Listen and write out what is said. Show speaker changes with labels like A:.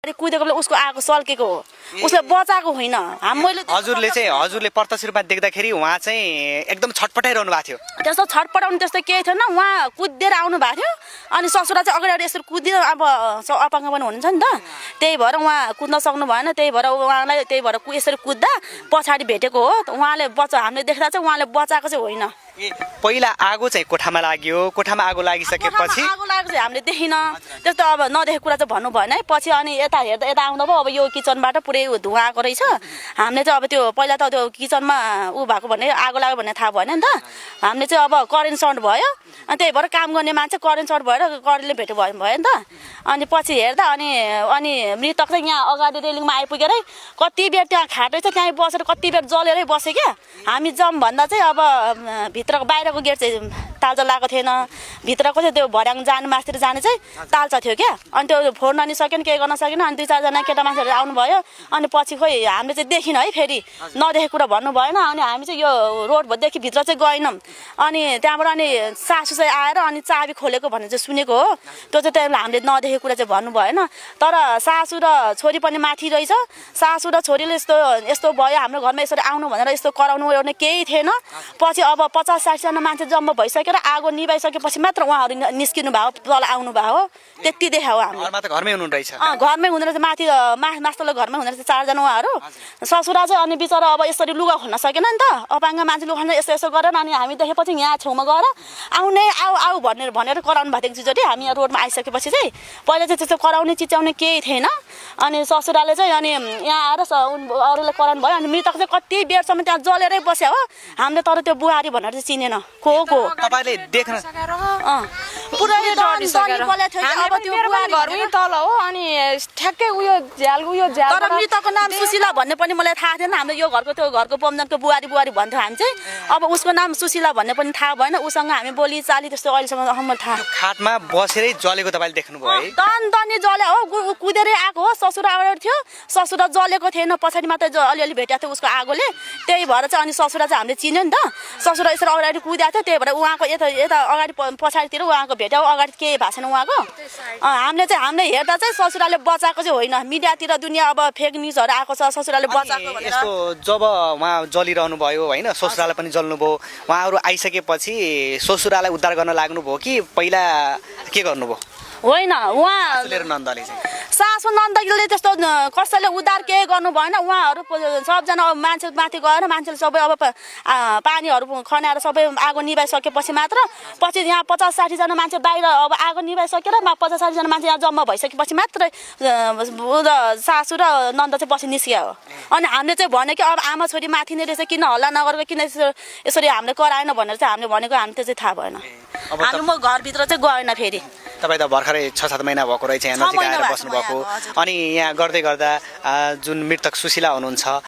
A: कुदेको बेला उसको आगो सल्केको हो, उसले बचाएको होइन। मैले
B: हजुरले प्रत्यक्ष रूपमा देख्दाखेरि उहाँ चाहिँ एकदम छटपटाइरहनु भएको थियो।
A: त्यस्तो छटपटाउनु त्यस्तो केही थिएन, उहाँ कुदेर आउनु भएको थियो। अनि ससुरा चाहिँ अगाडि यसरी कुदियो, अब अपाङ्ग पनि हुनुहुन्छ नि त, त्यही भएर उहाँ कुद्न सक्नु भएन। त्यही भएर उहाँलाई यसरी कुद्दा पछाडि भेटेको हो। हामीले देख्दा चाहिँ उहाँले बचाएको चाहिँ होइन।
B: पहिला आगो चाहिँ कोठामा लाग्यो, कोठामा आगो लागिसकेपछि
A: आगो लागेको चाहिँ हामीले देखिन, त्यस्तो अब नदेखेको कुरा चाहिँ भन्नु भएन है। पछि अनि यता हेर्दा यता आउँदा भयो, अब यो किचनबाट पुरै धुवा आएको रहेछ। हामीले चाहिँ अब त्यो पहिला त त्यो किचनमा भएको भने आगो लाग्यो भन्ने थाहा भएन नि त। हामीले चाहिँ अब करेन्ट सर्ट भयो, अनि त्यही भएर काम गर्ने मान्छे करेन्ट सर्ट भएर करेन्टले भेट्यो भयो नि त। अनि पछि हेर्दा अनि मृतक चाहिँ यहाँ अगाडि रेलिङमा आइपुगेर कति बेर त्यहाँ खाट रहेछ, त्यहाँ बसेर कति बेर जलेरै बस्यो क्या। हामी जम भन्दा चाहिँ अब भित्रको बाहिरको गेट चाहिँ तालचा लगाएको थिएन, भित्रको चाहिँ त्यो भर्याङ जानु मास्तिर जाने चाहिँ तालचा थियो क्या। अनि त्यो फोन अनि सकेन, केही गर्न सकेन। अनि 2-4 जना केटा मान्छेहरू आउनुभयो। अनि पछि खोइ हामीले चाहिँ देखिन है, फेरि नदेखेको कुरा भन्नु भएन। अनि हामी चाहिँ यो रोडदेखि भित्र चाहिँ गएनौँ। अनि त्यहाँबाट अनि सासू चाहिँ आएर अनि चाबी खोलेको भन्ने चाहिँ सुनेको हो। त्यो चाहिँ त्यहाँबाट हामीले नदेखेको कुरा चाहिँ भन्नु भएन। तर सासू र छोरी पनि माथि रहेछ। सासू र छोरीले यस्तो भयो हाम्रो घरमा यसरी आउनु भनेर यस्तो कराउनु ओर्ने केही थिएन। पछि अब 50-60 जना मान्छे जम्मा भइसकेर आगो निभाइसकेपछि मात्र उहाँहरू निस्किनु भयो, तल आउनु भयो। त्यति देखायो हामीले।
B: घरमै हुनु रहेछ।
A: घरमै हुँदो रहेछ, माथि मास्तोले घरमै हुँदो रहेछ 4 जना उहाँहरू। ससुरा चाहिँ अनि बिचरा अब यसरी लुगा खोल्न सकेन नि त, अपाङ्ग मान्छे लुगा खोल्न यस्तो गरेर। अनि हामी देखेपछि यहाँ छेउमा गएर आउने आऊ भनेर कराउनु भएको थियो एकचोटि। हामी यहाँ रोडमा आइसकेपछि चाहिँ पहिला चाहिँ त्यस्तो कराउने चिच्याउने केही थिएन। अनि ससुराले चाहिँ अनि यहाँ आएर अरूले कराउनु भयो। अनि मृतक चाहिँ कति बेरसम्म त्यहाँ जलेरै बस्यो हो। हामीले तर त्यो बुहारी भनेर चाहिँ चिनेन को
B: तपाईले देख्न
C: घरमै तल हो। अनि ठ्याक्कै उयो झ्याल
A: तर मृतकको नाम सुशीला भन्ने पनि मलाई थाहा थिएन। हाम्रो यो घरको पम्जनको बुहारी भन्थ्यो हामी चाहिँ। अब उसको नाम सुशीला भन्ने पनि थाहा भएन। उसँग हामी बोली चाली त्यस्तो अहिलेसम्म हमलाई थाहा।
B: खाटमा बसेरै जलेको तपाईँले देख्नुभयो है?
A: दनी जले हो, कुदेरै आएको हो। ससुरा अगाडि थियो, ससुरा जलेको थिएन, पछाडि मात्रै अलिअलि भेटेको थियो उसको आगोले। त्यही भएर चाहिँ अनि ससुरा चाहिँ हामीले चिन्यो नि त। ससुरा यसरी अगाडि कुदेको थियो, त्यही भएर उहाँको यता अगाडि पछाडितिर उहाँको भेट्यो, अगाडि केही भएको छैन उहाँको। हामीले हेर्दा चाहिँ ससुराले बचाएको चाहिँ होइन। मिडियातिर दुनियाँ अब फेक न्युजहरू आएको छ ससुराले बचाएको भनेर।
B: यस्तो जब उहाँ जलिरहनु भयो होइन, ससुरालाई पनि जल्नुभयो, उहाँहरू आइसकेपछि ससुरालाई उद्धार गर्न लाग्नुभयो कि पहिला के गर्नुभयो?
A: होइन, उहाँ
B: नन्दले चाहिँ
A: सासु नन्दले त्यस्तो कसैले उद्धार केही गर्नु भएन। उहाँहरू सबजना मान्छे माथि गएर मान्छेले सबै अब पानीहरू खनाएर सबै आगो निभाइसकेपछि मात्र पछि यहाँ 50-60 जना मान्छे बाहिर अब आगो निभाइसकेर 50-60 जना मान्छे यहाँ जम्मा भइसकेपछि मात्रै सासु र नन्द चाहिँ पछि निस्कियो हो। अनि हामीले चाहिँ भन्यो कि अब आमा छोरी माथि नै रहेछ, किन हल्ला नगरेको, किन यसरी हामीले कराएन भनेर चाहिँ हामीले भनेको। हामी त्यो चाहिँ थाहा भएन। हामी म घरभित्र चाहिँ गएन। फेरि
B: तपाईँ त भर्खरै 6-7 महिना भएको रहेछ यहाँ नजिक आएर बस्नुभएको। अनि यहाँ गर्दै गर्दा जुन मृतक सुशीला हुनुहुन्छ